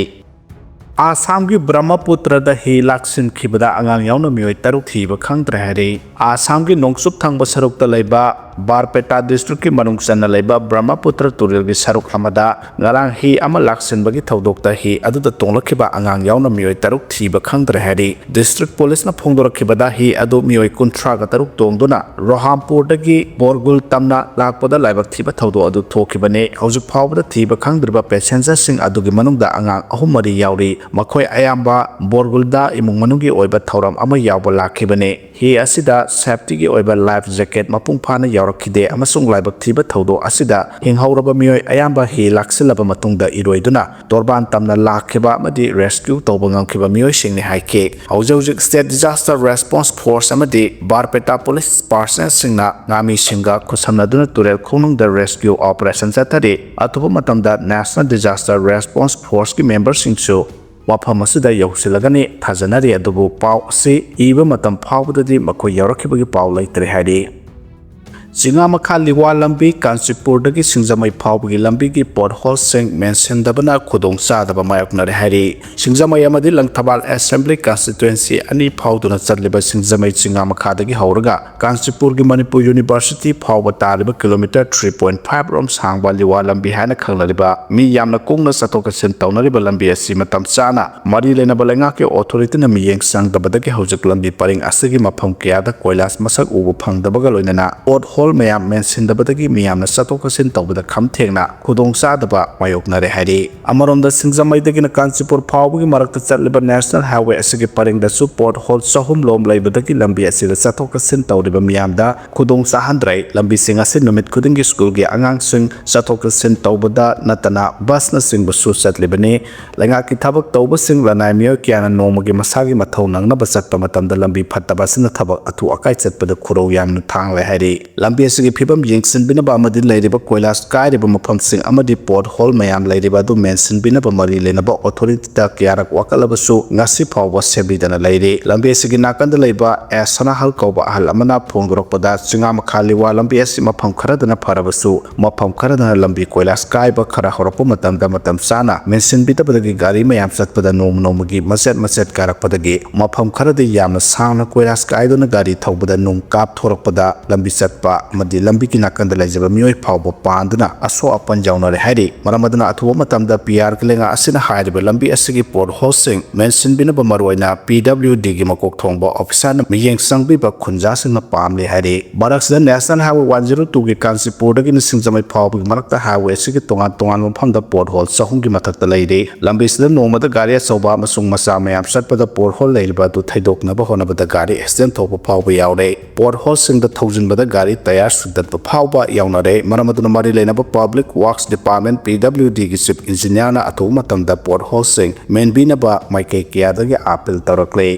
ꯑꯥꯁꯥꯝꯒꯤ ꯕ꯭ꯔꯍ꯭ꯃꯄꯨꯇ꯭ꯔꯗ ꯍꯤ ꯂꯥꯛꯁꯤꯟꯈꯤꯕꯗ ꯑꯉꯥꯡ ꯌꯥꯎꯅ ꯃꯤꯑꯣꯏ ꯇꯔꯨꯛ ꯊꯤꯕ ꯈꯪꯗ꯭ꯔꯦ ꯍꯥꯏꯔꯤ꯫ ꯑꯥꯁꯥꯝꯒꯤ ꯅꯣꯡꯆꯨꯞ ꯊꯪꯕ ꯁꯔꯨꯛꯇ ꯂꯩꯕ ꯕꯥꯔꯄꯦꯇꯥ ꯗꯤꯁꯇ꯭ꯔꯤꯛꯀꯤ ꯃꯅꯨꯡ ꯆꯟꯅ ꯂꯩꯕ ꯕ꯭ꯔꯍ꯭ꯃꯄꯨꯇ꯭ꯔ ꯇꯨꯔꯦꯜꯒꯤ ꯁꯔꯨꯛ ꯑꯃꯗ ꯉꯔꯥꯡ ꯍꯤ ꯑꯃ ꯂꯥꯛꯁꯤꯟꯕꯒꯤ ꯊꯧꯗꯣꯛꯇ ꯍꯤ ꯑꯗꯨꯗ ꯇꯣꯡꯂꯛꯈꯤꯕ ꯑꯉꯥꯡ ꯌꯥꯎꯅ ꯃꯤꯑꯣꯏ ꯇꯔꯨꯛ ꯊꯤꯕ ꯈꯪꯗ꯭ꯔꯦ ꯍꯥꯏꯔꯤ꯫ ꯗꯤꯁꯇ꯭ꯔꯤꯛ ꯄꯨꯂꯤꯁꯅ ꯐꯣꯡꯗꯣꯔꯛꯈꯤꯕꯗ ꯍꯤ ꯑꯗꯨ ꯃꯤꯑꯣꯏ ꯀꯨꯟꯊ꯭ꯔꯥꯒ ꯇꯔꯨꯛ ꯇꯣꯡꯗꯨꯅ ꯔꯣꯍꯥꯝꯄꯨꯔꯗꯒꯤ ꯕꯣꯔꯒꯨꯜ ꯇꯝꯅ ꯂꯥꯛꯄꯗ ꯂꯥꯏꯕꯛ ꯊꯤꯕ ꯊꯧꯗꯣꯛ ꯑꯗꯨ ꯊꯣꯛꯈꯤꯕꯅꯤ꯫ ꯍꯧꯖꯤꯛ ꯐꯥꯎꯕꯗ ꯊꯤꯕ ꯈꯪꯗ꯭ꯔꯤꯕ ꯄꯦꯁꯦꯟꯖꯔꯁꯤꯡ ꯑꯗꯨꯒꯤ ꯃꯅꯨꯡꯗ ꯑꯉꯥꯡ ꯑꯍꯨꯝ ꯃꯔꯤ ꯌꯥꯎꯔꯤ꯫ ꯃꯈꯣꯏ ꯑꯌꯥꯝꯕ ꯕꯣꯔꯒꯨꯜꯗ ꯏꯃꯨꯡ ꯃꯅꯨꯡꯒꯤ ꯑꯣꯏꯕ ꯊꯧꯔꯝ ꯑꯃ ꯌꯥꯎꯕ ꯂꯥꯛꯈꯤꯕꯅꯤ꯫ ꯍꯤ ꯑꯁꯤꯗ ꯁꯦꯐꯇꯤꯒꯤ ꯑꯣꯏꯕ ꯂꯥꯏꯐ ꯖꯦꯀꯦꯠ ꯃꯄꯨꯡ ꯐꯥꯅ ꯌꯥꯎꯔꯛꯈꯤꯗꯦ ꯑꯃꯁꯨꯡ ꯂꯥꯏꯕꯛ ꯊꯤꯕ ꯊꯧꯗꯣꯛ ꯑꯁꯤꯗ ꯍꯤꯡꯍꯧꯔꯕ ꯃꯤꯑꯣꯏ ꯑꯌꯥꯝꯕ ꯍꯤ ꯂꯥꯛꯁꯤꯜꯂꯕ ꯃꯇꯨꯡꯗ ꯏꯔꯣꯏꯗꯨꯅ ꯇꯣꯔꯕꯥꯟ ꯇꯝꯅ ꯂꯥꯛꯈꯤꯕ ꯑꯃꯗꯤ ꯔꯦꯁꯀ꯭ꯌꯨ ꯇꯧꯕ ꯉꯝꯈꯤꯕ ꯃꯤꯑꯣꯏꯁꯤꯡꯅꯤ ꯍꯥꯏꯈꯤ꯫ ꯍꯧꯖꯤꯛ ꯍꯧꯖꯤꯛ ꯁ꯭ꯇꯦꯠ ꯗꯤꯖꯥꯁꯇꯔ ꯔꯦꯁꯄꯣꯟꯁ ꯐꯣꯔꯁ ꯑꯃꯗꯤ ꯕꯥꯔꯄꯦꯇꯥ ꯄꯨꯂꯤꯁ ꯄꯥꯔꯁꯅꯦꯜꯁꯤꯡꯅ ꯉꯥꯃꯤꯁꯤꯡꯒ ꯈꯨꯠꯁꯝꯅꯗꯨꯅ ꯇꯨꯔꯦꯜ ꯈꯣꯡꯅꯨꯡꯗ ꯔꯦꯁꯀ꯭ꯌꯨ ꯑꯣꯄꯔꯦꯁꯟ ꯆꯠꯊꯔꯤ꯫ ꯑꯊꯨꯕ ꯃꯇꯝꯗ ꯅꯦꯁꯅꯦꯜ ꯗꯤꯖꯥꯁꯇꯔ ꯔꯦꯁꯄꯣꯟꯁ ꯐꯣꯔꯁꯀꯤ ꯃꯦꯝꯕꯔꯁꯤꯡꯁꯨ ꯃꯐꯝ ꯑꯁꯤꯗ ꯌꯧꯁꯤꯜꯂꯒꯅꯤ ꯊꯥꯖꯅꯔꯤ, ꯑꯗꯨꯕꯨ ꯄꯥꯎ ꯑꯁꯤ ꯏꯕ ꯃꯇꯝ ꯐꯥꯎꯕꯗꯗꯤ ꯃꯈꯣꯏ ꯌꯧꯔꯛꯈꯤꯕꯒꯤ ꯄꯥꯎ ꯂꯩꯇ꯭ꯔꯦ ꯍꯥꯏꯔꯤ꯫ ꯆꯤꯉꯥꯃꯈꯥ ꯂꯤꯋꯥ ꯂꯝꯕꯤ ꯀꯥꯟꯆꯤꯄꯨꯔꯗꯒꯤ ꯁꯤꯡꯖꯃꯩ ꯐꯥꯎꯕꯒꯤ ꯂꯝꯕꯤꯒꯤ ꯄꯣꯠꯍꯣꯜꯁꯤꯡ ꯃꯦꯟꯁꯤꯟꯗꯕꯅ ꯈꯨꯗꯣꯡꯆꯥꯗꯕ ꯃꯥꯌꯣꯛꯅꯔꯦ ꯍꯥꯏꯔꯤ꯫ ꯁꯤꯡꯖꯃꯩ ꯑꯃꯗꯤ ꯂꯪꯊꯕꯥꯜ ꯑꯦꯁꯦꯝꯕ꯭ꯂꯤ ꯀꯟꯁꯇꯤꯇ꯭ꯋꯦꯟꯁꯤ ꯑꯅꯤ ꯐꯥꯎꯗꯨꯅ ꯆꯠꯂꯤꯕ ꯁꯤꯡꯖꯃꯩ ꯆꯤꯉꯥꯃꯈꯥꯗꯒꯤ ꯍꯧꯔꯒ ꯀꯥꯟꯆꯤꯄꯨꯔꯒꯤ ꯃꯅꯤꯄꯨꯔ ꯌꯨꯅꯤꯚꯔꯁꯤꯇꯤ ꯐꯥꯎꯕ ꯇꯥꯔꯤꯕ ꯀꯤꯂꯣꯃꯤꯇꯔ ꯊ꯭ꯔꯤ ꯄꯣꯏꯟ ꯐꯥꯏꯚ ꯔꯣꯝ ꯁꯥꯡꯕ ꯂꯤꯋꯥ ꯂꯝꯕꯤ ꯍꯥꯏꯅ ꯈꯪꯅꯔꯤꯕ ꯃꯤ ꯌꯥꯝꯅ ꯀꯨꯡꯅ ꯆꯠꯊꯣꯛ ꯆꯠꯁꯤꯟ ꯇꯧꯅꯔꯤꯕ ꯂꯝꯕꯤ ꯑꯁꯤ ꯃꯇꯝ ꯆꯥꯅ ꯃꯔꯤ ꯂꯩꯅꯕ ꯂꯩꯉꯥꯛꯀꯤ ꯑꯣꯊꯣꯔꯤꯇꯤꯅ ꯃꯤꯠꯌꯦꯡ ꯆꯪꯗꯕꯗꯒꯤ ꯍꯧꯖꯤꯛ ꯂꯝꯕꯤ ꯄꯔꯤꯡ ꯑꯁꯤꯒꯤ ꯃꯐꯝ ꯀꯌꯥꯗ ꯀꯣꯏꯂꯥꯁ ꯃꯁꯛ ꯎꯕ ꯐꯪꯗꯕꯒ ꯂꯣꯏꯅꯅ ꯄꯣꯠ ꯍꯣꯜ ꯃꯌꯥꯝ ꯃꯦꯟꯁꯤꯟꯗꯕꯗꯒꯤ ꯃꯤꯌꯥꯝꯅ ꯆꯠꯊꯣꯛ ꯆꯠꯁꯤꯟ ꯇꯧꯕꯗ ꯈꯝ ꯊꯦꯡꯅ ꯈꯨꯗꯣꯡꯆꯥꯗꯕ ꯃꯥꯌꯣꯛꯅꯔꯦ ꯍꯥꯏꯔꯤ꯫ ꯑꯃꯔꯣꯝꯗ ꯁꯤꯡꯖꯃꯩꯗꯒꯤꯅ ꯀꯥꯟꯆꯤꯄꯨꯔ ꯐꯥꯎꯕꯒꯤ ꯃꯔꯛꯇ ꯆꯠꯂꯤꯕ ꯅꯦꯁꯅꯦꯜ ꯍꯥꯏꯋꯦ ꯑꯁꯤꯒꯤ ꯄꯔꯤꯡꯗꯁꯨ ꯄꯣꯠ ꯍꯣꯜ ꯆꯍꯨꯝ ꯂꯣꯝ ꯂꯩꯕꯗꯒꯤ ꯂꯝꯕꯤ ꯑꯁꯤꯗ ꯆꯠꯊꯣꯛ ꯆꯠꯁꯤꯟ ꯇꯧꯔꯤꯕ ꯃꯤꯌꯥꯝꯗ ꯈꯨꯗꯣꯡ ꯆꯥꯍꯟꯗ꯭ꯔꯦ꯫ ꯂꯝꯕꯤꯁꯤꯡ ꯑꯁꯤ ꯅꯨꯃꯤꯠ ꯈꯨꯗꯤꯡꯒꯤ ꯁ꯭ꯀꯨꯜꯒꯤ ꯑꯉꯥꯡꯁꯤꯡ ꯆꯠꯊꯣꯛ ꯆꯠꯁꯤꯟ ꯇꯧꯕꯗ ꯅꯠꯇꯅ ꯕꯁꯅꯆꯤꯡꯕꯁꯨ ꯆꯠꯂꯤꯕꯅꯤ꯫ ꯂꯩꯉꯥꯛꯀꯤ ꯊꯕꯛ ꯇꯧꯕꯁꯤꯡ ꯂꯅꯥꯏ ꯃꯤꯑꯣꯏ ꯀꯌꯥꯅ ꯅꯣꯡꯃꯒꯤ ꯃꯁꯥꯒꯤ ꯃꯊꯧ ꯅꯪꯅꯕ ꯆꯠꯄ ꯃꯇꯝꯗ ꯂꯝꯕꯤ ꯐꯠꯇꯕ ꯑꯁꯤꯅ ꯊꯕꯛ ꯑꯊꯨ ꯑꯀꯥꯏ ꯆꯠꯄꯗ ꯈꯨꯔꯧ ꯌꯥꯝꯅ ꯊꯥꯡꯂꯦ ꯍꯥꯏꯔꯤ꯫ ꯂꯝꯕꯤ ꯂꯝꯕꯤ ꯑꯁꯤꯒꯤ ꯐꯤꯕꯝ ꯌꯦꯡꯁꯤꯟꯕꯤꯅꯕ ꯑꯃꯗꯤ ꯂꯩꯔꯤꯕ ꯀꯣꯏꯂꯥꯁ ꯀꯥꯏꯔꯤꯕ ꯃꯐꯝꯁꯤꯡ ꯑꯃꯗꯤ ꯄꯣꯠ ꯍꯣꯜ ꯃꯌꯥꯝ ꯂꯩꯔꯤꯕ ꯑꯗꯨ ꯃꯦꯟꯁꯤꯟꯕꯤꯅꯕ ꯃꯔꯤ ꯂꯩꯅꯕ ꯑꯣꯊꯣꯔꯤꯇꯤꯗ ꯀꯌꯥꯔꯛ ꯋꯥꯀꯠꯂꯕꯁꯨ ꯉꯁꯤ ꯐꯥꯎꯕ ꯁꯦꯝꯕꯤꯗꯅ ꯂꯩꯔꯤ꯫ ꯂꯝꯕꯤ ꯑꯁꯤꯒꯤ ꯅꯥꯀꯟꯗ ꯂꯩꯕ ꯑꯦ ꯁꯅꯥꯍꯜ ꯀꯧꯕ ꯑꯍꯜ ꯑꯃꯅ ꯐꯣꯡꯗꯣꯔꯛꯄꯗ, ꯆꯤꯉꯥ ꯃꯈꯥ ꯂꯤꯋꯥ ꯂꯝꯕꯤ ꯑꯁꯤ ꯃꯐꯝ ꯈꯔꯗꯅ ꯐꯔꯕꯁꯨ, ꯃꯐꯝ ꯈꯔꯗꯅ ꯂꯝꯕꯤ ꯀꯣꯏꯂꯥꯁ ꯀꯥꯏꯕ ꯈꯔ ꯍꯧꯔꯛꯄ ꯃꯇꯝꯗ ꯃꯇꯝ ꯆꯥꯅ ꯃꯦꯟꯁꯤꯟꯕꯤꯗꯕꯗꯒꯤ ꯒꯥꯔꯤ ꯃꯌꯥꯝ ꯆꯠꯄꯗ ꯅꯣꯡꯃ ꯅꯣꯡꯃꯒꯤ ꯃꯆꯦꯠ ꯃꯆꯦꯠ ꯀꯥꯔꯛꯄꯗꯒꯤ ꯃꯐꯝ ꯈꯔꯗꯤ ꯌꯥꯝꯅ ꯁꯥꯡꯅ ꯀꯣꯏꯂꯥꯁ ꯀꯥꯏꯗꯨꯅ ꯒꯥꯔꯤ ꯊꯧꯕꯗ ꯅꯨꯡ ꯀꯥꯞꯊꯣꯔꯛꯄꯗ ꯂꯝꯕꯤ ꯆꯠꯄ ꯑꯃꯗꯤ ꯂꯝꯕꯤꯒꯤ ꯅꯥꯀꯟꯗ ꯂꯩꯖꯕ ꯃꯤꯑꯣꯏ ꯐꯥꯎꯕ ꯄꯥꯟꯗꯨꯅ ꯑꯁꯣꯛ ꯑꯄꯟ ꯌꯥꯎꯅꯔꯦ ꯍꯥꯏꯔꯤ꯫ ꯃꯔꯝ ꯑꯗꯨꯅ ꯑꯊꯨꯕ ꯃꯇꯝꯗ ꯄꯤ ꯑꯥꯔꯒꯤ ꯂꯩꯉꯥꯛ ꯑꯁꯤꯅ ꯍꯥꯏꯔꯤꯕ ꯂꯝꯕꯤ ꯑꯁꯤꯒꯤ ꯄꯣꯠ ꯍꯣꯜꯁꯤꯡ ꯃꯦꯟꯁꯤꯟꯕꯤꯅꯕ ꯃꯔꯨꯑꯣꯏꯅ ꯄꯤ ꯗꯕ꯭ꯂꯤꯎ ꯗꯤꯒꯤ ꯃꯀꯣꯛ ꯊꯣꯡꯕ ꯑꯣꯐꯤꯁꯥꯔꯅ ꯃꯤꯠꯌꯦꯡ ꯆꯪꯕꯤꯕ ꯈꯨꯟꯖꯥꯁꯤꯡꯅ ꯄꯥꯝꯂꯤ ꯍꯥꯏꯔꯤ꯫ ꯃꯔꯛꯁꯤꯗ ꯅꯦꯁꯅꯦꯜ ꯍꯥꯏꯋꯦ ꯋꯥꯟ ꯖꯤꯔꯣ ꯇꯨꯒꯤ ꯀꯥꯟꯆꯤꯄꯨꯔꯗꯒꯤꯅ ꯁꯤꯡꯖꯃꯩ ꯐꯥꯎꯕꯒꯤ ꯃꯔꯛꯇ ꯍꯥꯏꯋꯦ ꯑꯁꯤꯒꯤ ꯇꯣꯉꯥꯟ ꯇꯣꯉꯥꯟꯕ ꯃꯐꯝꯗ ꯄꯣꯠ ꯍꯣꯜ ꯆꯍꯨꯝꯒꯤ ꯃꯊꯛꯇ ꯂꯩꯔꯤ꯫ ꯂꯝꯕꯤꯁꯤꯗ ꯅꯣꯡꯃꯗ ꯒꯥꯔꯤ ꯑꯆꯧꯕ ꯑꯃꯁꯨꯡ ꯃꯆꯥ ꯃꯌꯥꯝ ꯆꯠꯄꯗ ꯄꯣꯠ ꯍꯣꯜ ꯂꯩꯔꯤꯕ ꯑꯗꯨ ꯊꯩꯗꯣꯛꯅꯕ ꯍꯣꯠꯅꯕꯗ ꯒꯥꯔꯤ ꯑꯦꯛꯁꯤꯗꯦꯟ ꯊꯣꯛꯄ ꯐꯥꯎꯕ ꯌꯥꯎꯔꯦ꯫ ꯄꯣꯠ ꯍꯣꯜꯁꯤꯡꯗ ꯊꯧꯖꯤꯟꯕꯗ ꯒꯥꯔꯤ ꯇꯌꯥꯔ ꯁꯨꯗꯠꯄ ꯐꯥꯎꯕ ꯌꯥꯎꯅꯔꯦ꯫ ꯃꯔꯝ ꯑꯗꯨꯅ ꯃꯔꯤ ꯂꯩꯅꯕ ꯄꯕ꯭ꯂꯤꯛ ꯋꯥꯔꯛꯁ ꯗꯤꯄꯥꯔꯠꯃꯦꯟ, ꯄꯤ ꯗꯕ꯭ꯂꯤꯎ ꯗꯤꯒꯤ ꯆꯤꯐ ꯏꯟꯖꯤꯅꯤꯌꯥꯔꯅ ꯑꯊꯨꯕ ꯃꯇꯝꯗ ꯄꯣꯠ ꯍꯣꯜꯁꯤꯡ ꯃꯦꯟꯕꯤꯅꯕ ꯃꯥꯏꯀꯩ ꯀꯌꯥꯗꯒꯤ ꯑꯥꯄꯤꯜ ꯇꯧꯔꯛꯂꯤ꯫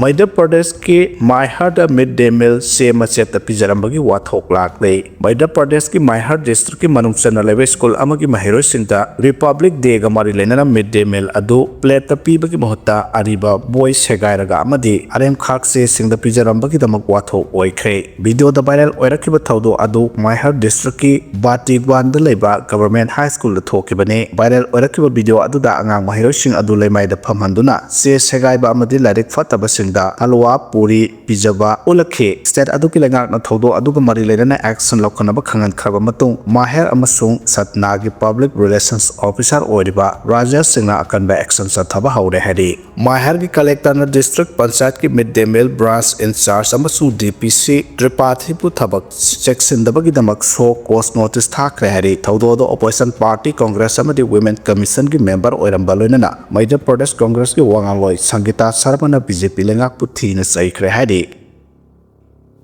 ꯃꯙ꯭ꯌ ꯄ꯭ꯔꯗꯦꯁꯀꯤ ꯃꯥꯏꯍꯥꯔꯗ ꯃꯤꯗ ꯗꯦ ꯃꯤꯜ ꯆꯦ ꯃꯆꯦꯠꯇ ꯄꯤꯖꯔꯝꯕꯒꯤ ꯋꯥꯊꯣꯛ ꯂꯥꯛꯂꯤ꯫ ꯃꯙ꯭ꯌ ꯄ꯭ꯔꯗꯦꯁꯀꯤ ꯃꯥꯏꯍꯥꯔ ꯗꯤꯁꯇ꯭ꯔꯤꯛꯀꯤ ꯃꯅꯨꯡ ꯆꯟꯅ ꯂꯩꯕ ꯁ꯭ꯀꯨꯜ ꯑꯃꯒꯤ ꯃꯍꯩꯔꯣꯏꯁꯤꯡꯗ ꯔꯤꯄꯕ꯭ꯂꯤꯛ ꯗꯦꯒ ꯃꯔꯤ ꯂꯩꯅꯅ ꯃꯤꯗ ꯗꯦ ꯃꯤꯜ ꯑꯗꯨ ꯄ꯭ꯂꯦꯠꯇ ꯄꯤꯕꯒꯤ ꯃꯍꯨꯠꯇ ꯑꯔꯤꯕ ꯕꯣꯏ ꯁꯦꯒꯥꯏꯔꯒ ꯑꯃꯗꯤ ꯑꯔꯦꯝꯈꯥꯛ ꯆꯦꯁꯤꯡꯗ ꯄꯤꯖꯔꯝꯕꯒꯤꯗꯃꯛ ꯋꯥꯊꯣꯛ ꯑꯣꯏꯈ꯭ꯔꯦ꯫ ꯚꯤꯗꯤꯑꯣꯗ ꯚꯥꯏꯔꯦꯜ ꯑꯣꯏꯔꯛꯈꯤꯕ ꯊꯧꯗꯣꯛ ꯑꯗꯨ ꯃꯥꯏꯍꯥꯔ ꯗꯤꯁꯇ꯭ꯔꯤꯛꯀꯤ ꯕꯥꯇꯤꯒ꯭ꯋꯥꯟꯗ ꯂꯩꯕ ꯒꯚꯔꯟꯃꯦꯟꯠ ꯍꯥꯏ ꯁ꯭ꯀꯨꯜꯗ ꯊꯣꯛꯈꯤꯕꯅꯤ꯫ ꯚꯥꯏꯔꯦꯜ ꯑꯣꯏꯔꯛꯈꯤꯕ ꯚꯤꯗꯤꯑꯣ ꯑꯗꯨꯗ ꯑꯉꯥꯡ ꯃꯍꯩꯔꯣꯏꯁꯤꯡ ꯑꯗꯨ ꯂꯩꯃꯥꯏꯗ ꯐꯝꯍꯟꯗꯨꯅ ꯆꯦ ꯁꯦꯒꯥꯏꯕ ꯑꯃꯗꯤ ꯂꯥꯏꯔꯤꯛ ꯐꯠꯇꯕꯁꯤꯡꯗ ꯍꯜꯋꯥ, ꯄꯨꯔꯤ ꯄꯤꯖꯕ ꯎꯠꯂꯛꯈꯤ꯫ ꯁ꯭ꯇꯦꯠ ꯑꯗꯨꯒꯤ ꯂꯩꯉꯥꯛꯅ ꯊꯧꯗꯣꯛ ꯑꯗꯨꯒ ꯃꯔꯤ ꯂꯩꯅꯅ ꯑꯦꯛꯁꯟ ꯂꯧꯈꯠꯅꯕ ꯈꯪꯍꯟꯈ꯭ꯔꯕ ꯃꯇꯨꯡ, ꯃꯥꯍꯦꯔ ꯑꯃꯁꯨꯡ ꯁꯠꯅꯥꯒꯤ ꯄꯕ꯭ꯂꯤꯛ ꯔꯤꯂꯦꯁꯟꯁ ꯑꯣꯐꯤꯁꯥꯔ ꯑꯣꯏꯔꯤꯕ ꯔꯥꯖꯦꯁ ꯁꯤꯡꯅ ꯑꯀꯟꯕ ꯑꯦꯛꯁꯟ ꯆꯠꯊꯕ ꯍꯧꯔꯦ ꯍꯥꯏꯔꯤ꯫ ꯃꯥꯍꯦꯔꯒꯤ ꯀꯂꯦꯛꯇꯔꯅ ꯗꯤꯁꯇ꯭ꯔꯤꯛ ꯄꯟꯆꯥꯌꯠꯀꯤ ꯃꯤꯗ ꯗꯦ ꯃꯤꯜ ꯕ꯭ꯔꯥꯟꯆ ꯏꯟꯆꯥꯔꯖ ꯑꯃꯁꯨꯡ ꯗꯤ ꯄꯤ ꯁꯤ ꯇ꯭ꯔꯤꯄꯥꯊꯤꯕꯨ ꯊꯕꯛ ꯆꯦꯛꯁꯤꯟꯗꯕꯒꯤꯗꯃꯛ ꯁꯣ ꯀꯣꯁ ꯅꯣꯇꯤꯁ ꯊꯥꯈ꯭ꯔꯦ ꯍꯥꯏꯔꯤ꯫ ꯊꯧꯗꯣꯛ ꯑꯗꯨ ꯑꯣꯄꯣꯖꯤꯁꯟ ꯄꯥꯔꯇꯤ ꯀꯣꯡꯒ꯭ꯔꯦꯁ ꯑꯃꯗꯤ ꯋꯤꯃꯦꯟ ꯀꯃꯤꯁꯟꯒꯤ ꯃꯦꯝꯕꯔ ꯑꯣꯏꯔꯝꯕ ꯂꯣꯏꯅꯅ ꯃꯙ꯭ꯌ ꯄ꯭ꯔꯗꯦꯁ ꯀꯣꯡꯒ꯭ꯔꯦꯁꯀꯤ ꯋꯥ ꯉꯥꯡꯂꯣꯏ ꯁꯪꯒꯤꯇꯥ ꯁꯔꯃꯅ ꯕꯤ ꯖꯦ ꯄꯤ ꯂꯩꯉꯥꯛꯄꯨ ꯊꯤꯅ ꯆꯩꯈ꯭ꯔꯦ ꯍꯥꯏꯔꯤ꯫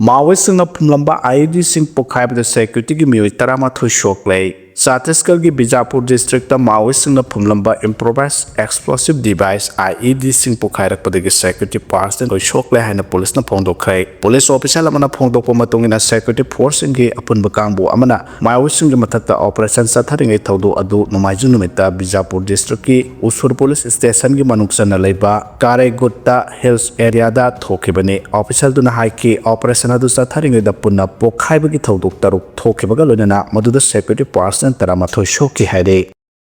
ꯃꯥꯑꯣꯏꯁꯤꯡꯅ ꯐꯨꯝꯂꯝꯕ ꯑꯥꯏ ꯏ ꯗꯤꯁꯤꯡ ꯄꯣꯈꯥꯏꯕꯗ ꯁꯦꯀ꯭ꯌꯨꯔꯤꯇꯤꯒꯤ ꯃꯤꯑꯣꯏ ꯇꯔꯥꯃꯥꯊꯣꯏ ꯁꯣꯛꯂꯦ꯫ ꯆꯇꯤꯁꯒꯔꯒꯤ ꯕꯤꯖꯥꯄꯨꯔ ꯗꯤꯁꯇ꯭ꯔꯤꯛꯇ ꯃꯥꯑꯣꯏꯁꯤꯡꯅ ꯐꯨꯝꯂꯝꯕ improvised explosive device, IEDꯁꯤꯡ ꯄꯣꯈꯥꯏꯔꯛꯄꯗꯒꯤ security personnel ꯂꯣꯏ ꯁꯣꯛꯂꯦ ꯍꯥꯏꯅ ꯄꯨꯂꯤꯁꯅ ꯐꯣꯡꯗꯣꯛꯈ꯭ꯔꯦ꯫ ꯄꯨꯂꯤꯁ ꯑꯣꯐꯤꯁꯤꯌꯦꯜ ꯑꯃꯅ ꯐꯣꯡꯗꯣꯛꯄ ꯃꯇꯨꯡ ꯏꯟꯅ, security forceꯁꯤꯡꯒꯤ ꯑꯄꯨꯟꯕ ꯀꯥꯡꯕꯨ ꯑꯃꯅ ꯃꯥꯑꯣꯏꯁꯤꯡꯒꯤ ꯃꯊꯛꯇ operation ꯆꯠꯊꯔꯤꯉꯩ ꯊꯧꯗꯣꯛ ꯑꯗꯨ ꯅꯣꯡꯃꯥꯏꯖꯤꯡ ꯅꯨꯃꯤꯠꯇ ꯕꯤꯖꯥꯄꯨꯔ ꯗꯤꯁꯇ꯭ꯔꯤꯛꯀꯤ ꯎꯁꯨꯔ ꯄꯨꯂꯤꯁ ꯁ꯭ꯇꯦꯁꯟꯒꯤ ꯃꯅꯨꯡ ꯆꯟꯅ ꯂꯩꯕ ꯀꯥꯔꯦꯒꯨꯠꯇ ꯍꯤꯜꯁ ꯑꯦꯔꯤꯌꯥꯗ ꯊꯣꯛꯈꯤꯕꯅꯤ꯫ ꯑꯣꯐꯤꯁꯤꯌꯦꯜꯗꯨꯅ ꯍꯥꯏꯈꯤ, operation ꯑꯗꯨ ꯆꯠꯊꯔꯤꯉꯩꯗ ꯄꯨꯟꯅ ꯄꯣꯈꯥꯏꯕꯒꯤ ꯊꯧꯗꯣꯛ ꯇꯔꯨꯛ ꯊꯣꯛꯈꯤꯕꯒ ꯂꯣꯏꯅꯅ ꯃꯗꯨꯗ security personnel ꯇꯔꯥꯃꯥꯊꯣꯏ ꯁꯣꯛꯈꯤ ꯍꯥꯏꯔꯦ꯫